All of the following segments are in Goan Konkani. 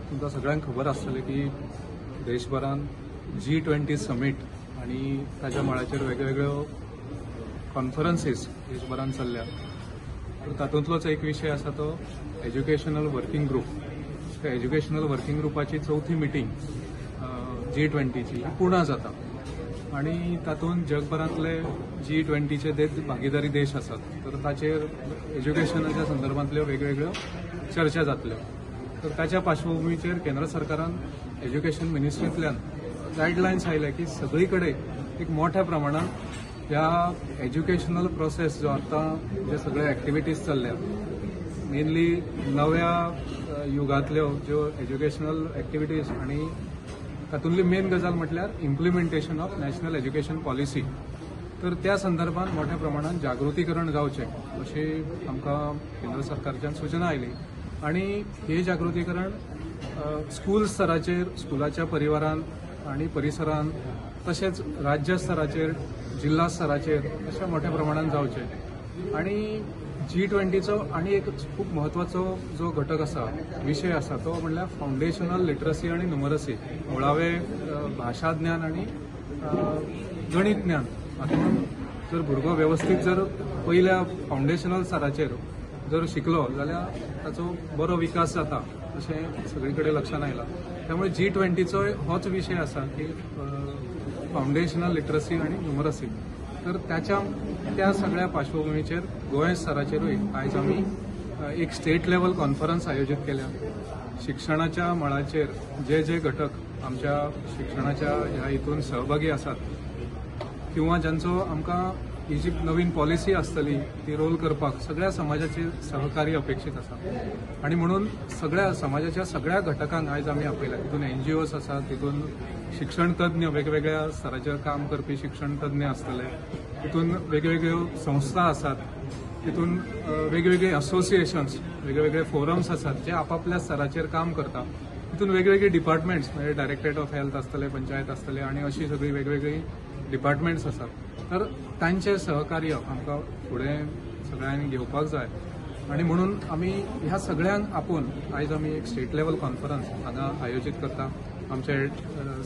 तुमकां सगळ्यांक खबर आसतलें की देशभरान G20 summit आनी ताच्या मळाचेर वेगवेगळ्यो कॉन्फरन्सीस देशभरान चल्ल्या. तर तातूंतलोच एक विशय आसा तो एज्युकेशनल वर्किंग ग्रुप. त्या एज्युकेशनल वर्किंग ग्रुपाची चवथी मिटींग G20ची पुणा जाता आनी तातूंत जगभरांतले G20चे भागीदारी देश आसात, तर ताचेर एज्युकेशनाच्या संदर्भांतल्यो वेगवेगळ्यो चर्चा जातल्यो. तर ताच्या पार्श्वभूमीचेर केंद्र सरकारान एज्युकेशन मिनिस्ट्रींतल्यान गायडलायन्स आयले की सगळी कडेन एक मोठ्या प्रमाणात ह्या एज्युकेशनल प्रोसेस जो आतां जे सगळे एक्टिविटीज चल्ल्या, मेनली नव्या युगांतल्यो ज्यो एज्युकेशनल एक्टिविटीज आनी तातूंतली मेन गजाल म्हटल्यार implementation of national education policy, तर त्या संदर्भात मोठ्या प्रमाणात जागृतीकरण जावचें अशी आमकां केंद्र सरकारच्यान सूचना आयली. आनी हे जागृतीकरण स्कूल स्तराचेर, स्कुलाच्या परिवारान आनी परिसरान, तशेंच राज्य स्तराचेर, जिल्हा स्तराचेर अशें मोठ्या प्रमाणात जावचें. आनी G20चो आनी एक खूब म्हत्वाचो जो घटक आसा, विशय आसा, तो म्हणल्यार फावंडेशनल लिटरसी आनी न्युमरसी, मुळावे भाशा ज्ञान आनी गणीत ज्ञान. हातूंत जर भुरगो वेवस्थीत जर पयल्या फावंडेशनल स्तराचेर जर शिकलो जाल्यार ताचो बरो विकास जाता अशें सगळी कडेन लक्षांत आयलां. त्यामुळे G20चो होच विशय आसा की फावंडेशनल लिटरसी आनी न्युमरसी. तर त्या सगळ्या पार्श्वभूमीचेर गोंय स्तराचेरूय आयज आमी एक स्टेट लेवल कॉन्फरन्स आयोजीत केल्या. शिक्षणाच्या मळाचेर जे जे घटक आमच्या शिक्षणाच्या ह्या हितून सहभागी आसात किंवा ज्यांचो आमकां ही जी नवीन पॉलिसी आसतली ती रोल करपाक सगळ्या समाजाचे सहकार्य अपेक्षीत आसा. आनी म्हणून सगळ्या समाजाच्या सगळ्या घटकांक आयज आमी आपयला. तितून NGOs आसात, तितून शिक्षण तज्ञ, वेगवेगळ्या स्तराचेर काम करपी शिक्षण तज्ञ आसतले, तितून वेगवेगळ्यो संस्था आसात, तितून वेगवेगळे असोसिएशन्स, वेगवेगळे फोरम्स आसात जे आपापल्या स्तराचेर काम करता. तितून वेगवेगळे डिपार्टमेंट्स, म्हणजे डायरेक्टरेट ऑफ हेल्थ आसतले, पंचायत आसतले आनी अशी सगळी वेगवेगळी डिपार्टमेंट्स आसात. तर तांचें सहकार्य आमकां फुडें सगळ्यांनी घेवपाक जाय. आनी म्हणून आमी ह्या सगळ्यांक आपोवन आयज आमी एक स्टेट लेवल कॉन्फरन्स हांगा आयोजीत करता. आमचे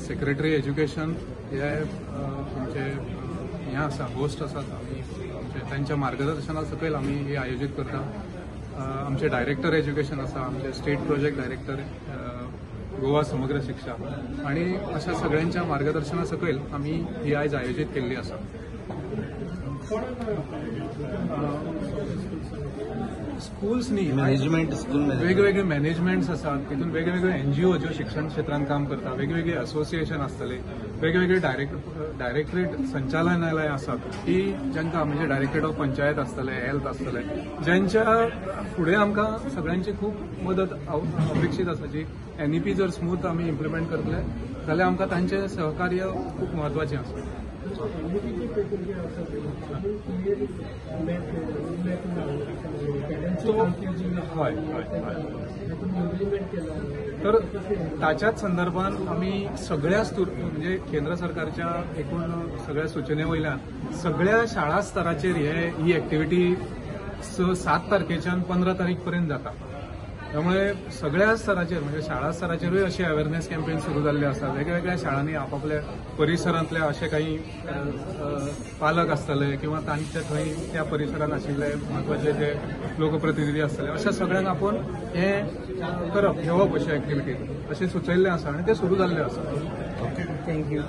सेक्रेटरी एज्युकेशन हे आमचे हें आसा, होस्ट आसात, आमी आमचे तांच्या मार्गदर्शना सकयल आमी हे आयोजीत करता. आमचे डायरेक्टर एज्युकेशन आसा, आमचे state project director Goa Samagra Shiksha, आनी अशा सगळ्यांच्या मार्गदर्शना सकयल आमी ही आयज आयोजीत केल्ली आसा. स्कूल्स न्ही, मॅनेजमेंट, स्कूल वेगवेगळे मॅनेजमेंट्स आसात, तितून वेगवेगळे NGO ज्यो शिक्षण क्षेत्रांत काम करता, वेगवेगळे असोसिएशन आसतले, वेगवेगळे डायरेक्टरेट संचालनालय आसात की जांकां म्हणजे डायरेक्टरेट ऑफ पंचायत आसतले, हेल्थ आसतले, ज्यांच्या फुडें आमकां सगळ्यांची खूब मदत अपेक्षीत आसा. जी NEP जर स्मूथ आमी इम्प्लिमेंट करतले जाल्यार आमकां तांचें सहकार्य खूब म्हत्वाचें आसा. हय हय तर ताच्याच संदर्भात आमी सगळ्या म्हणजे केंद्र सरकारच्या एकूण सगळ्या सुचने वयल्यान सगळ्या शाळा स्तराचेर ही एक्टिविटी 6-7 तारखेच्यान 15 तारीख पर्यंत जाता. त्यामुळे सगळ्या स्तराचेर म्हणजे शाळा स्तराचेरूय अशी अवेरनेस कॅम्पेन सुरू जाल्ले आसा. वेगवेगळ्या शाळांनी आपापल्या परिसरांतले अशे काही पालक आसतले किंवा तांचे थंय त्या परिसरांत आशिल्ले म्हत्वाचे जे लोकप्रतिनिधी आसतले, अशा सगळ्यांक आपोवन हें करप, घेवप अशे एक्टिविटी अशें सुचयल्लें आसा आनी तें सुरू जाल्लें आसा. Thank you.